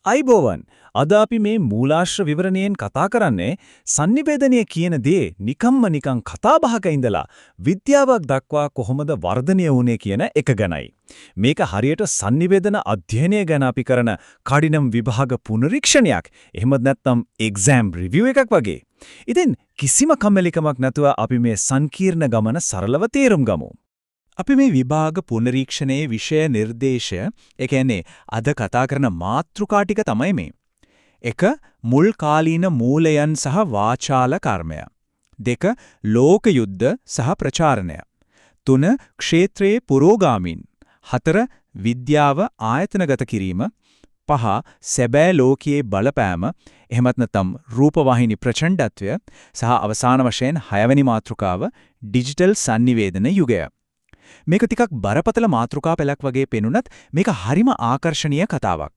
ආයුබෝවන්. අද අපි මේ මූලාශ්‍ර විවරණයෙන් කතා කරන්නේ සන්නිවේදනය කියන දේ නිකම්ම නිකං කතාබහක ඉඳලා විද්‍යාවක් දක්වා කොහොමද වර්ධනය වුනේ කියන එක ගැනයි. මේක හරියට සන්නිවේදන අධ්‍යයනය ගැන අපි කරන කඩිනම් විභාග පුනරීක්ෂණයක්. එහෙමත් නැත්නම් එක්සෑම් රිවිව් එකක් වගේ. ඉතින් කිසිම කම්මැලිකමක් නැතුව අපි මේ සංකීර්ණ ගමන සරලව තේරුම් ගමු. අපි මේ විභාග පුනරීක්ෂණයේ විෂය නිර්දේශය, ඒ කියන්නේ අද කතා කරන මාතෘකා ටික තමයි මේ. 1. මුල් කාලීන මූලයන් සහ වාචාල කර්මය. 2. ලෝක යුද්ධ සහ ප්‍රචාරණය. 3. ක්ෂේත්‍රයේ පුරෝගාමීන්. 4. විද්‍යාව ආයතනගත කිරීම. 5. සැබෑ ලෝකයේ බලපෑම, එහෙමත් නැත්නම් රූපවාහිනී ප්‍රචණ්ඩත්වය සහ අවසාන වශයෙන් හයවෙනි මාතෘකාව ඩිජිටල් සන්නිවේදන යුගය. මේක ටිකක් බරපතල මාතෘකා පෙළක් වගේ පෙනුනත් මේක හරිම ආකර්ෂණීය කතාවක්.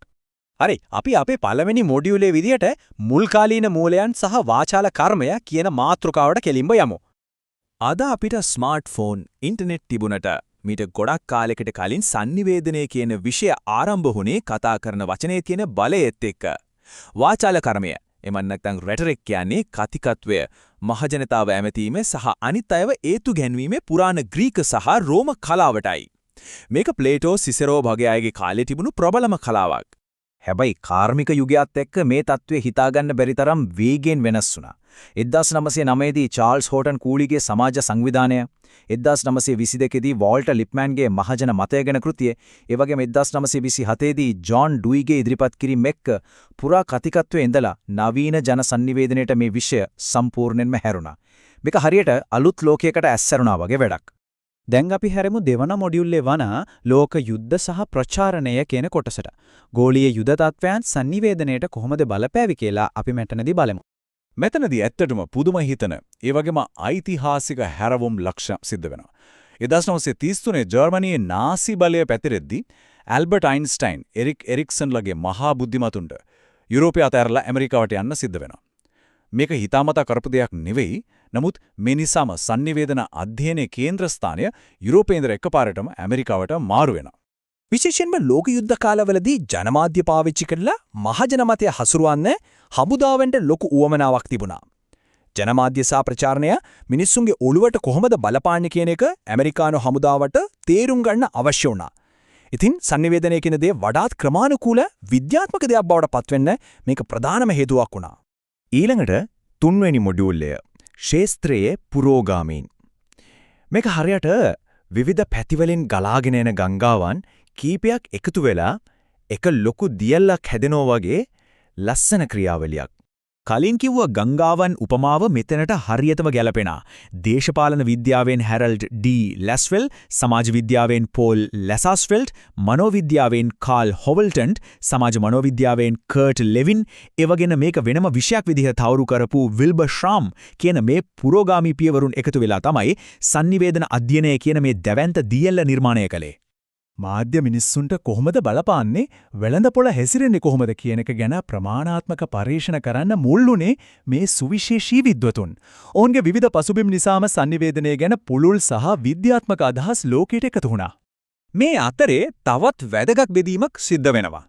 හරි, අපි අපේ පළවෙනි මොඩියුලේ විදියට මුල් කාලීන මූලයන් සහ වාචාල කර්මය කියන මාතෘකාවට කෙලින්ම යමු. අද අපිට ස්මාර්ට්ෆෝන්, ඉන්ටර්නෙට් තිබුණට මීට ගොඩක් කාලෙකට කලින් සන්නිවේදනය කියන විෂය ආරම්භ වුණේ කතා කරන වචනේ තියෙන බලයත් එක්ක. වාචාල කර්මය, එමත් නැත්නම් රෙටරික් කියන්නේ කතිකත්වය, මහජනතාව ඇමතීම සහ අනිත් අයව ඒත්තු ගැන්වීමේ පුරාණ ග්‍රීක සහ රෝම කලාවටයි. මේක ප්ලේටෝ, සිසරෝ වගේ අයගේ කාලේ තිබුණු ප්‍රබලම කලාවක්. හැබැයි කාර්මික යුගයත් එක්ක මේ තත්ත්වය හිතාගන්න බැරි තරම් වේගයෙන් වෙනස් වුණා. 1909 දී චාල්ස් හෝටන් කූලිගේ සමාජ සංවිධානය, 1922 දී වෝල්ටර් ලිප්මෑන්ගේ මහජන මතය ගැන කෘතිය, ඒ වගේම 1927 දී ජොන් ඩුයිගේ ඉදිරිපත් කිරීම එක්ක පුරා කතිකත්වයේ ඉඳලා නවීන ජන සන්නිවේදනයට මේ විෂය සම්පූර්ණයෙන්ම හැරුණා. මේක හරියට අලුත් ලෝකයකට ඇස්සරුණා වගේ වැඩක්. දැන් අපි හැරෙමු දෙවන මොඩියුල් එකේ වන ලෝක යුද්ධ සහ ප්‍රචාරණය කියන කොටසට. ගෝලීය යුද තත්ත්වයන් සන්නිවේදනයට කොහොමද බලපෑවි කියලා අපි මෙතනදී බලමු. මෙතනදී ඇත්තටම පුදුම හිතන, ඒ වගේම ඓතිහාසික හැරවුම් ලක්ෂ සිද්ධ වෙනවා. 1933 ජර්මනියේ නාසි බලය පැතිරෙද්දී ඇල්බර්ට් අයින්ස්ටයින්, එරික් එරික්සන් වගේ මහා බුද්ධිමතුන්ට යුරෝපය අතහැරලා ඇමරිකාවට යන්න සිද්ධ වෙනවා. මේක හිතාමතා කරපු දෙයක් නෙවෙයි. නමුත් මේ නිසාම සන්නිවේදන අධ්‍යයනයේ කේන්ද්‍රස්ථානය යුරෝපයේ ඉඳලා එකපාරටම ඇමරිකාවට මාරු වෙනවා. විශේෂයෙන්ම ලෝක යුද්ධ කාලවලදී ජනමාධ්‍ය පාවිච්චි කරලා මහජන මතය හසුරුවන්න හමුදාවන්ට ලොකු උවමනාවක් තිබුණා. ජනමාධ්‍ය සහ ප්‍රචාරණය මිනිස්සුන්ගේ ඔළුවට කොහොමද බලපාන්නේ කියන එක ඇමරිකානු හමුදාවට තේරුම් ගන්න අවශ්‍ය වුණා. ඉතින් සන්නිවේදනය කියන දේ වඩාත් ක්‍රමානුකූල විද්‍යාත්මක දෙයක් බවට පත්වෙන්න මේක ප්‍රධානම හේතුවක් වුණා. ඊළඟට තුන්වෙනි මොඩියුල් එක, ක්ෂේත්‍රයේ පුරෝගාමීන්. මේක හරියට විවිධ පැතිවලින් ගලාගෙන එන ගංගාවන් කීපයක් එකතු වෙලා එක ලොකු දියල්ලක් හැදෙනවා වගේ ලස්සන ක්‍රියාවලියක්. කලින් කිව්ව ගංගාවන් උපමාව මෙතනට හරියටම ගැලපෙනවා. දේශපාලන විද්‍යාවෙන් හැරල්ඩ් ඩී ලැස්වෙල්, සමාජ විද්‍යාවෙන් පෝල් ලැසාස්ෆෙල්ඩ්, මනෝවිද්‍යාවෙන් කාල් හොවල්ටන්, සමාජ මනෝවිද්‍යාවෙන් කර්ට් ලෙවින්, ඒ වගේම මේක වෙනම විෂයක් විදිහට තහවුරු කරපු විල්බර් ශ්‍රාම් කියන මේ පුරෝගාමී පියවරුන් එකතු වෙලා තමයි සන්නිවේදන අධ්‍යයනය කියන මේ දැවැන්ත දියල්ල නිර්මාණය කළේ. මාධ්‍ය මිනිස්සුන්ට කොහොමද බලපාන්නේ, වෙළඳපොළ හැසිරෙන්නේ කොහොමද කියන එක ගැන ප්‍රමාණාත්මක පර්යේෂණ කරන්න මුල් වුණේ මේ සුවිශේෂී විද්වතුන්. ඔවුන්ගේ විවිධ පසුබිම් නිසාම සන්නිවේදනය ගැන පුළුල් සහ විද්‍යාත්මක අදහස් ලෝකයට එකතු වුණා. මේ අතරේ තවත් වැදගත් බෙදීමක් සිද්ධ වෙනවා.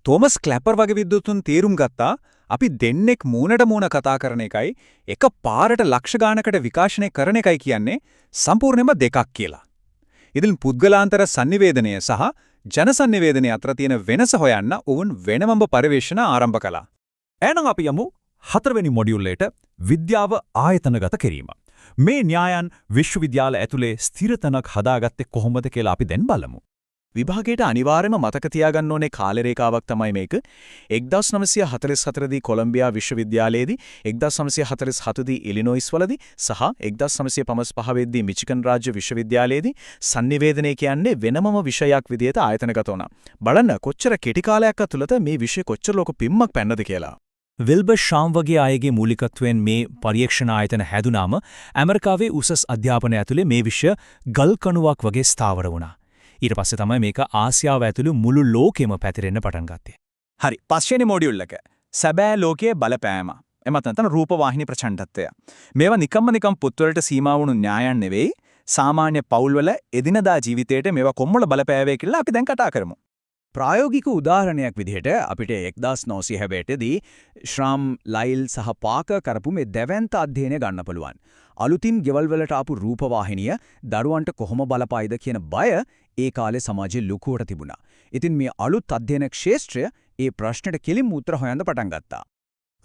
තෝමස් ක්ලැපර් වගේ විද්වතුන් තේරුම් ගත්තා අපි දෙන්නෙක් මූණට මූණ කතා කරන එකයි එක පාරට ලක්ෂ ගානකට විකාශනය කරන එකයි කියන්නේ සම්පූර්ණයෙන්ම දෙකක් කියලා. ඉතින් පුද්ගලාන්තර සන්නිවේදනය සහ ජන සන්නිවේදනය අතර තියෙන වෙනස හොයන්න ඔවුන් වෙනමම පර්යේෂණ ආරම්භ කළා. එහෙනම් අපි යමු හතරවෙනි මොඩියුල් එකට, විද්‍යාව ආයතනගත කිරීම. මේ න්‍යායන් විශ්වවිද්‍යාල ඇතුලේ ස්ථිර තැනක් හදාගත්තේ කොහොමද කියලා අපි දැන් බලමු. විභාගයට අනිවාර්යයෙන්ම මතක තියාගන්න ඕනේ කාල රේඛාවක් තමයි මේක. 1944 දී කොලොම්බියා විශ්වවිද්‍යාලයේදී, 1947 දී ඉලිනොයිස් වලදී සහ 1955 වෙද්දී මිචිගන් රාජ්‍ය විශ්වවිද්‍යාලයේදී සන්නිවේදනය කියන්නේ වෙනමම විෂයක් විදිහට ආයතනගත වුණා. බලන්න, කොච්චර කෙටි කාලයක් ඇතුළත මේ විෂය කොච්චර ලොකු පිම්මක් පැන්නද කියලා. විල්බර් ශ්‍රාම් වගේ අයගේ මූලිකත්වයෙන් මේ පර්යේෂණ ආයතන හැදුනාම ඇමරිකාවේ උසස් අධ්‍යාපනය ඇතුලේ මේ විෂය ගල් කණුවක් වගේ ස්ථාවර වුණා. ඊට පස්සේ තමයි මේක ආසියාව ඇතුළු මුළු ලෝකෙම පැතිරෙන්න පටන් ගත්තේ. හරි, පස්වෙනි මොඩියුල් එක. සැබෑ ලෝකයේ බලපෑම. එමත් නැත්නම් රූපවාහිනී ප්‍රචණ්ඩත්වය. මේවා නිකම්ම නිකම් පොත්වලට සීමා වුණු න්‍යායන් නෙවෙයි. සාමාන්‍ය පවුල්වල එදිනදා ජීවිතේට මේවා කොහොමද බලපෑවේ කියලා අපි දැන් කතා කරමු. ප්‍රායෝගික උදාහරණයක් විදිහට අපිට 1968 දී ශ්‍රාම්, ලයිල් සහ පාකර් කරපු මේ දැවැන්ත අධ්‍යයනය ගන්න පුළුවන්. අලුතින් ගෙවල් වලට ආපු රූපවාහිනිය දරුවන්ට කොහොම බලපායිද කියන බය ඒ කාලේ සමාජයේ ලොකුවට තිබුණා. ඉතින් මේ අලුත් අධ්‍යයන ක්ෂේත්‍රය ඒ ප්‍රශ්නෙට කෙලින්ම උත්තර හොයන්න පටන් ගත්තා.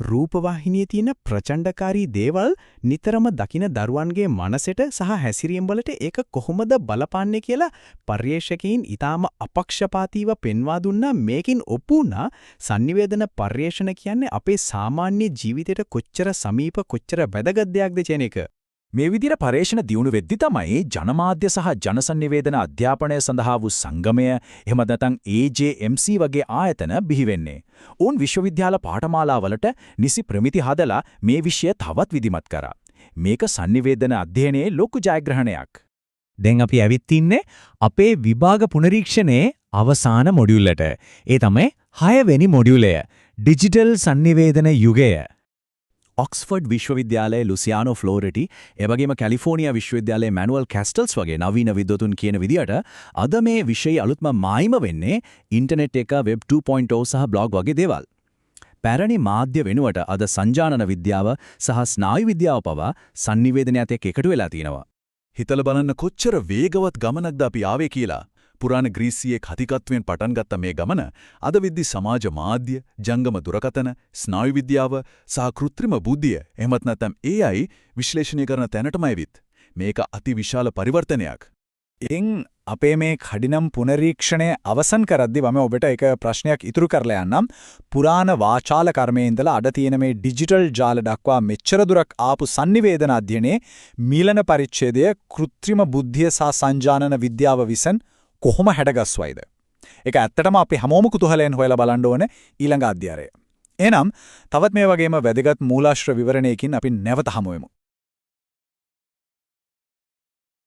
රූපවාහිනියේ තියෙන ප්‍රචණ්ඩකාරී දේවල් නිතරම දකින දරුවන්ගේ මනසට සහ හැසිරීම් වලට ඒක කොහොමද බලපාන්නේ කියලා පර්යේෂකයින් ඊටාම අපක්ෂපාතීව පෙන්වා දුන්නා. මේකින් ඔප්පු වුණා සන්නිවේදන පර්යේෂණ කියන්නේ අපේ සාමාන්‍ය ජීවිතයට කොච්චර සමීප, කොච්චර වැදගත් දෙයක්ද කියන එක. මේ විදිහට පර්යේෂණ දියුණු වෙද්දි තමයි ජනමාධ්‍ය සහ ජනසන්නිවේදන අධ්‍යාපනය සඳහා වූ සංගමය, එහෙම නැත්නම් AJMC වගේ ආයතන බිහි වෙන්නේ. ඔවුන් විශ්වවිද්‍යාල පාඨමාලාවලට නිසි ප්‍රමිති හදලා මේ විෂය තවත් විධිමත් කරා. මේක සන්නිවේදන අධ්‍යයනයේ ලොකු ජයග්‍රහණයක්. දැන් අපි ඇවිත් ඉන්නේ අපේ විභාග පුනරීක්ෂණයේ අවසාන මොඩියුල් එකට. ඒ තමයි 6 වෙනි මොඩියුලය. ඩිජිටල් සන්නිවේදන යුගය. ඔක්ස්ෆර්ඩ් විශ්වවිද්‍යාලයේ ලුසියානෝ ෆ්ලෝරටි, එවැගේම කැලිෆෝනියා විශ්වවිද්‍යාලයේ මැනුවල් කැස්ටල්ස් වගේ නවීන විද්වතුන් කියන විදියට අද මේ විෂයේ අලුත්ම මායිම වෙන්නේ ඉන්ටර්නෙට් එක, වෙබ් 2.0 සහ බ්ලොග් වගේ දේවල්. පැරණි මාධ්‍ය වෙනුවට අද සංජානන විද්‍යාව සහ ස්නායු විද්‍යාව පවා සන්නිවේදනයත් එක්ක එකතු වෙලා තිනවා. හිතලා බලන්න කොච්චර වේගවත් ගමනක්ද අපි ආවේ කියලා. පුරාණ ග්‍රීසියේ කතිකත්වයෙන් පටන් ගත්ත මේ ගමන අද වෙද්දි සමාජ මාධ්‍ය, ජංගම දුරකථන, ස්නායු විද්‍යාව සහ කෘත්‍රිම බුද්ධිය, එහෙමත් නැත්නම් AI විශ්ලේෂණය කරන තැනටම ඇවිත්. මේක අතිවිශාල පරිවර්තනයක්. ඉතින් අපේ මේ කඩිනම් පුනරීක්ෂණය අවසන් කරද්දි මම ඔබට එක ප්‍රශ්නයක් ඉතුරු කරලා යන්නම්. පුරාණ වාචාල කර්මයේ ඉඳලා අද තියෙන මේ ඩිජිටල් ජාල දක්වා මෙච්චර දුරක් ආපු සන්නිවේදන අධ්‍යයනයේ මීලන පරිච්ඡේදය කෘත්‍රිම බුද්ධිය සහ සංජානන විද්‍යාව විසින් කොහොම හැඩගස්වයිද? ඒක ඇත්තටම අපි හැමෝම කුතුහලයෙන් හොයලා බලන්න ඕනේ ඊළඟ අධ්‍යයනය. එහෙනම් තවත් මේ වගේම වැදගත් මූලාශ්‍ර විවරණයකින් අපි නැවත හමු වෙමු.